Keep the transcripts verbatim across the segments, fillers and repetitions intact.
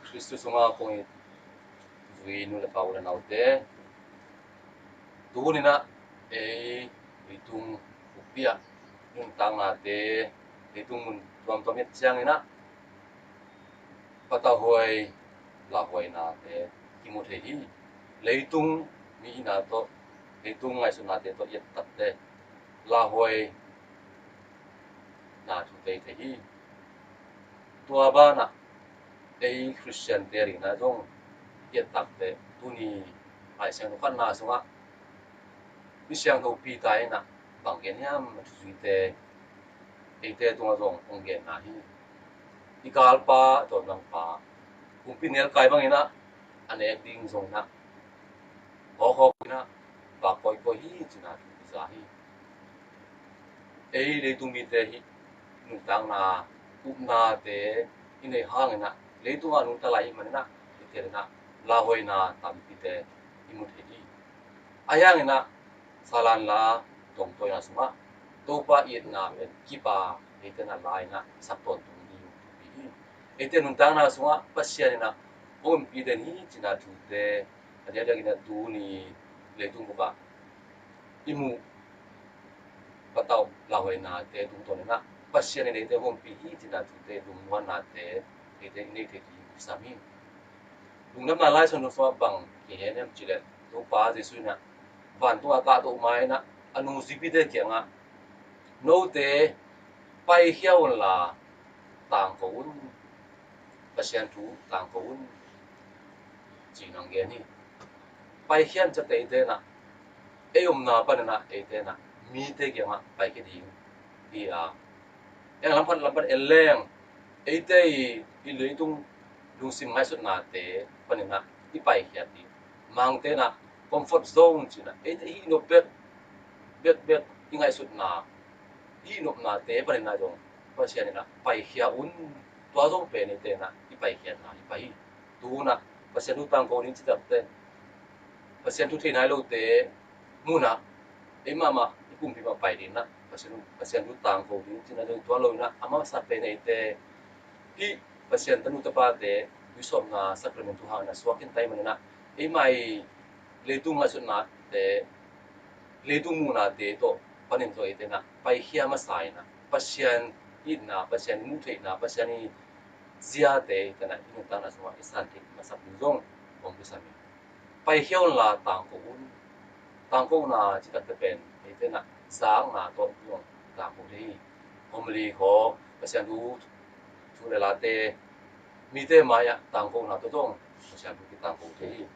Khristu sungah kong it zui nu le pa, u le naute, tuni-in ah ei leitung buppi ah nuntaknate, leitung mun tuamtuam i et ciangin ah patauhuai, lauhuainate kimu thei hi. Leitung mi hihna tawh, leitung ngaihsutnate tawh i et takteh lauhuai na thute i thei hi. Tua banah ei Khristiante adingin ah zong i et takteh tuni Lai Siangtho khatna sungah mi siangtho Peter in ah bang gen hiam, a thuzuite eite tungah zong hong genna hi. I galpa, a tawpna pa, kumpi nelkai bangin ah a nek ding zong in ah hawkhawk in ah vak kawikawi hi, ci-in ah thu i za hi. Ei leitung mite hih nuntakna, upnate i neih hangin ah, leitungah nungta lai i hih manin ah, i tel in ah lauhuaina tampite i mu thei hi. Ahi hangin ah Salan la tawngtawina sungah Topa i etna pen kip a, eite in ah la in ah sak tawntung ding thupi hi. Eite nuntakna sungah Pasian in ah hong ompih den hi, ci-in ah thute a diakdiakin ah tuni leitung buppi ah i muh patauh lauhuainate tungtawnin ah Pasian in eite hong ompih hi, ci-in ah thute lungmuannate eite i nei thei ding kisam hi. Lungdamna Laisiangtho sungah bang kigen hiam cih leh, Topa Jesuh in ah vantung a kahto ma-in ah a nungzuipite kiangah, "Note paikhia unla tangko un, Pasian thu tangko un," ci-in hong gen hi. Paikhia in ah eite in ah, ei omna panin ah eite in ah mite kiangah paikhia ding hi a, eng lam khat lam pan en leng, eite i, i leitung lungsim ngaihsutnate panin ah i paikhiat ding. Mangte in ah comfort zone ci-in ah, eite i hih nop bek, bek, bek, i ngaihsutna, i hih nopnate panin ah zong Pasian in ah paikhia un. Tua zong pen eite in ah i paikhiatna hi pah hi. Tu-in ah Pasian thu tangko ding cih takteh, Pasian thu thei nai lote mun ah ei mahmah i kumpi mah pai ding in ah Pasian, Pasian thu tangko ding cihna zong tuan lo in ah, a masa pen eite hih Pasian tanu tapate tuisawpna sacrament thu hangin ah suak khin ta ahih manin ah, eimah i leitung ngaihsutnate, leitung muhnate tawh panin tawh eite in ah paikhia masa in ah, Pasian itna, Pasian i muh theihna, Pasian i ziate eite in ah i nuntakna sungah i san theih masak ding zong kong kisam hi. Paikhia unla tangko un. Tangkona cih takteh pen eite in ah zakna tawh zong tangko thei hi. Homily khawng, Pasian thu, thu le late, mite mai-ah tangkona tawh zong Pasian thu kitangko thei hi.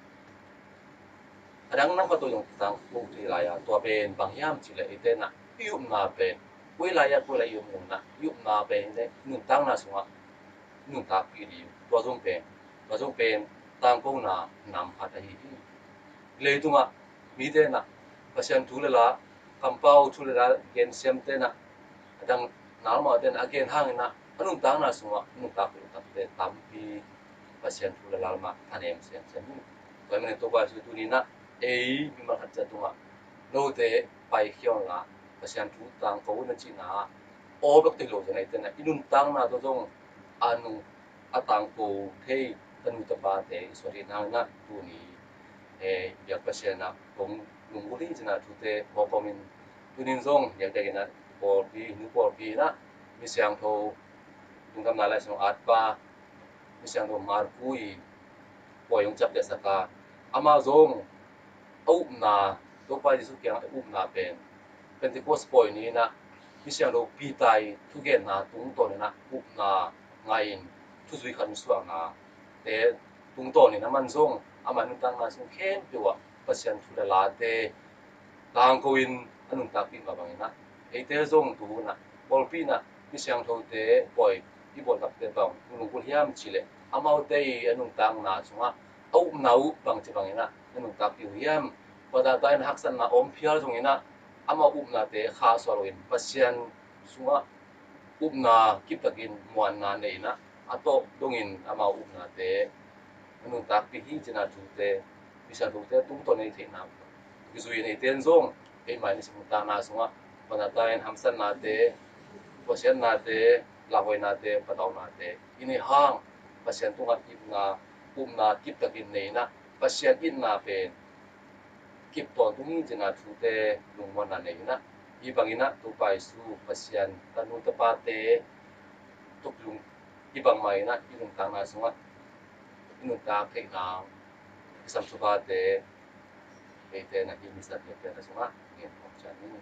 A dang nam khat tawh zong kitangko thei lai a, tua pen bang hiam cih leh eite in ah i upna pen koi lai-ah, koi lai i om un ah, i upna pen i nuntakna sungah nuntakpih ding, tua zong pen, tua zong pen tangkona nam khat ahi hi. Leitungah mite in ah Pasian thu le la, kampau thu le la gensiamte in ah, a dang nalmau ten a gen hangin ah a nuntakna sungah nuntakpih takte tampi Pasian thu le la lamah thanem semsem hi. Tua ahih manin Topa Jesuh tuni in ah ei mimal khat ciat tungah, "Note paikhia unla Pasian thu tangko un," a cihna ah aw bek tawh hi lo zong, eite in ah i nuntakna tawh zong a nung a tangko thei tanu tapate i suah theih nangin ah tuni, eh, biak Pasian ah kong lunggulh hi, ci-in ah thute hawmkawmin, tuni-in zong biak biakin ah pawlpi, nu pawlpi in ah mi siangtho, Lungdamna Laisiangtho atpa, mi siangtho Marku i pawi hong ciaptehsak a, amah zong a upna, Topa Jesuh kiang a upna pen Pentecost pawi ni-in ah mi siangtho Peter i thugenna tungtawnin ah upna ngah in, thuzui khat hong suaknate tungtawnin amah zong amah nuntakna sung khempeuh ah Pasian thu le late tangko in a nuntakpih mah bangin ah, eite zong tu-in ah pawlpi in ah mi siangthote pawi i bawl takte bang lunggulh hiam cih leh, amaute i a nuntakna sungah a upna uh bangci bangin ah a nuntakpih uh hiam? Patauhta in haksatna a om phial zongin ah, amau upnate khahsuah loin Pasian sungah upna kiptakin muanna nei in ah, a tawh dongin amau upnate a nuntakpih hi, ci-in ah thute, mi siangthote tungtawn i theihna kizui in, eite in zong eimah i nisim nuntakna sungah patauhta in hamsatnate, khuasiatnate, lauhuainate, patauhnate i neih hang, Pasian tungah ipna, upna kiptakin nei in ah, Pasian itna pen kip tawntung hi cihna thute lungmuanna nei in ah, hih bangin ah Topa Jesu Pasian tanu tapate tuk lung, hih bangmah in ah i lungtang nai sungah i nuntak theihna kisam thupate eite na hi misa piakte na sungah ngen khawm ciat ni.